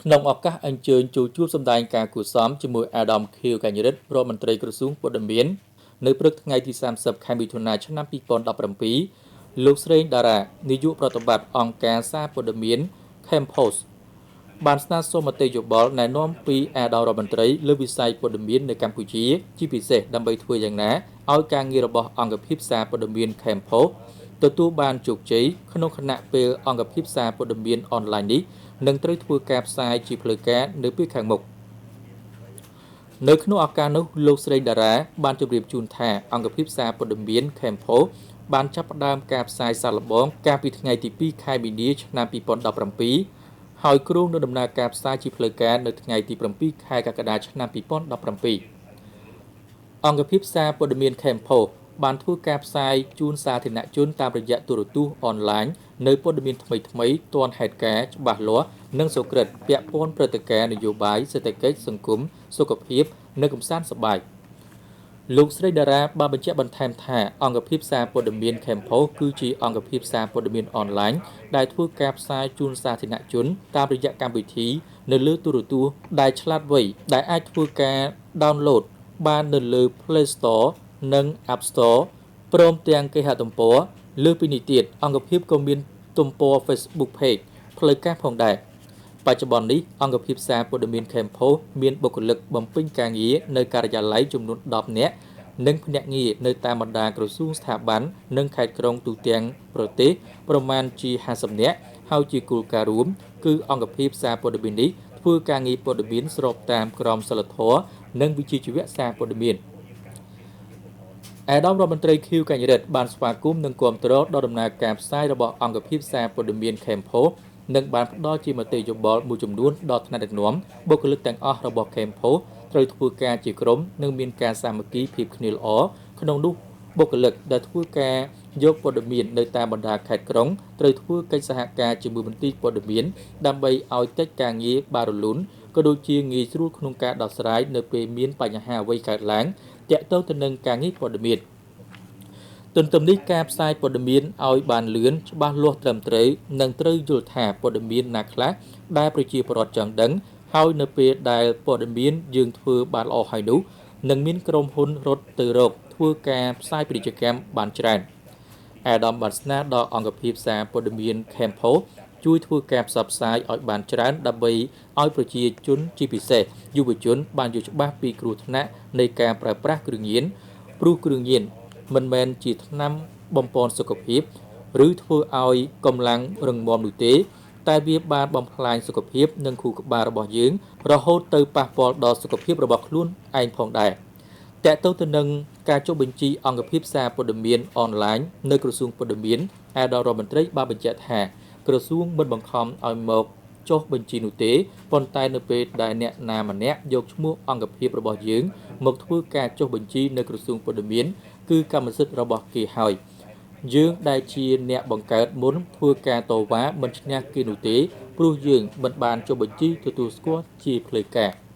ក្នុងឱកាសអញ្ជើញចូលជួបសម្ដែងការគួរសមជាមួយអាដាមខៀវកញ្ញរិទ្ធរដ្ឋមន្ត្រីក្រសួងព័ត៌មាននៅព្រឹកថ្ងៃទី30ខែមិថុនាឆ្នាំ2017លោកស្រេងតារានាយកប្រតិបត្តិអង្គការសារព័ត៌មាន Campos បានស្នើសុំមតិយោបល់ណែនាំពីអាដាមរដ្ឋមន្ត្រីលើវិស័យព័ត៌មាននៅកម្ពុជាជាពិសេសដើម្បីធ្វើយ៉ាងណាឲ្យការងាររបស់អង្គភាពសារព័ត៌មាន Campos ទទួលបានជោគជ័យក្នុងខណៈពេលអង្គភាពសារព័ត៌មានអនឡាញនេះនឹងត្រូវធ្វើការផ្សាយជាផ្លូវការនៅពេលខាងមុខនៅក្នុងឱកាសនោះលោកស្រីតារាបានជម្រាបជូនថាអង្គភាពសារព័ត៌មាន Campos បានចាប់ផ្ដើមការផ្សាយសារល្បងកាលពីថ្ងៃទី2ខែមីនាឆ្នាំ2017ហើយគ្រោងនឹងដំណើរការផ្សាយជាផ្លូវការនៅថ្ងៃទី7ខែកក្កដាឆ្នាំ2017អង្គភាពសារព័ត៌មាន Campos បានធ្វើការផ្សាយជូនសាធារណជនតាមរយៈទូរទស្សន៍អនឡាញនៅព័ត៌មានថ្មីៗទាន់ហេតុការណ៍ច្បាស់លាស់និងសុក្រិតពាក់ព័ន្ធព្រឹត្តិការណ៍នយោបាយសេដ្ឋកិច្ចសង្គមសុខភាពនិងកម្សាន្តសប្បាយលោកស្រីតារាបានបញ្ជាក់បន្ថែមថាអង្គភាពសារព័ត៌មាន Campos គឺជាអង្គភាពសារព័ត៌មានអនឡាញដែលធ្វើការផ្សាយជូនសាធារណជនតាមរយៈកម្មវិធីនៅលើទូរទស្សន៍ដែលឆ្លាតវៃដែលអាចធ្វើការ download បាននៅលើ Play Store និង App Store ព្រមទាំងគេហទំព័រលើសពីនេះទៀតអង្គភាពក៏មានទំព័រ Facebook Page ផ្លូវការផងដែរបច្ចុប្បន្ននេះអង្គភាពសារព័ត៌មាន Campos មានបុគ្គលិកបំពេញការងារនៅការិយាល័យចំនួន10នាក់និងភ្នាក់ងារនៅតាមបណ្ដាក្រសួងស្ថាប័ននិងខេត្តក្រុងទូទាំងប្រទេសប្រមាណជា50នាក់ហើយជាគោលការណ៍រួមគឺអង្គភាពសារព័ត៌មាននេះធ្វើការងារព័ត៌មានស្របតាមក្រមសីលធម៌និងវិជ្ជាជីវៈសារព័ត៌មានអាដាមរដ្ឋមន្ត្រីខៀវកញ្ញរិទ្ធបានស្វាគមន៍និងគាំទ្រដល់ដំណើរការផ្សាយរបស់អង្គភាពសារព័ត៌មាន Campos និងបានផ្ដល់ជាមតិយោបល់មួយចំនួនដល់ថ្នាក់ដឹកនាំបុគ្គលិកទាំងអស់របស់ Campos ត្រូវធ្វើការជាក្រុមនិងមានការសាមគ្គីភាពគ្នាល្អក្នុងនោះបុគ្គលិកដែលធ្វើការយកព័ត៌មាននៅតាមបណ្ដាខេត្តក្រុងត្រូវធ្វើកិច្ចសហការជាមួយមន្ទីរព័ត៌មានដើម្បីឲ្យកិច្ចការងារបានរលូនក៏ដូចជាងាយស្រួលក្នុងការដោះស្រាយនៅពេលមានបញ្ហាអ្វីកើតឡើងទាក់ទងទៅនឹងការងារព័ត៌មានទន្ទឹមនេះការផ្សាយព័ត៌មានឲ្យបានលឿនច្បាស់លាស់ត្រឹមត្រូវនិងត្រូវយល់ថាព័ត៌មានណាខ្លះដែលប្រជាពលរដ្ឋចង់ដឹងហើយនៅពេលដែលព័ត៌មានយើងធ្វើបានល្អហើយនោះនឹងមានក្រុមហ៊ុនរត់ទៅរកធ្វើការផ្សាយពាណិជ្ជកម្មបានច្រើនអាដាមបានស្នើដល់អង្គភាពសារព័ត៌មាន Campos ជួយធ្វើការផ្សព្វផ្សាយឲ្យបានច្រើនដើម្បីឲ្យប្រជាជនជាពិសេសយុវជនបានយល់ច្បាស់ពីគ្រោះថ្នាក់នៃការប្រើប្រាស់គ្រឿងញៀនព្រោះគ្រឿងញៀនមិនមែនជាថ្នាំបំប៉នសុខភាពឬធ្វើឲ្យកម្លាំងរឹងមាំនោះទេតែវាបានបំផ្លាញសុខភាពនិងខួរក្បាលរបស់យើងរហូតទៅប៉ះពាល់ដល់សុខភាពរបស់ខ្លួនឯងផងដែរទាក់ទងទៅនឹងការចុះបញ្ជីអង្គភាពសារព័ត៌មានអនឡាញនៅក្រសួងព័ត៌មានអាដាមរដ្ឋមន្ត្រីបានបញ្ជាក់ថាក្រសួងមិនបង្ខំឲ្យមកចុះបញ្ជីនោះទេប៉ុន្តែនៅពេលដែលអ្នកណាម្នាក់យកឈ្មោះអង្គភាពរបស់យើងមកធ្វើការចុះបញ្ជីនៅក្រសួងព័ត៌មានគឺកម្មសិទ្ធិរបស់គេហើយយើងដែលជាអ្នកបង្កើតមុនធ្វើការតវ៉ាមិនឈ្នះគេនោះទេព្រោះយើងមិនបានចុះបញ្ជីទទួលស្គាល់ជាផ្លូវការ។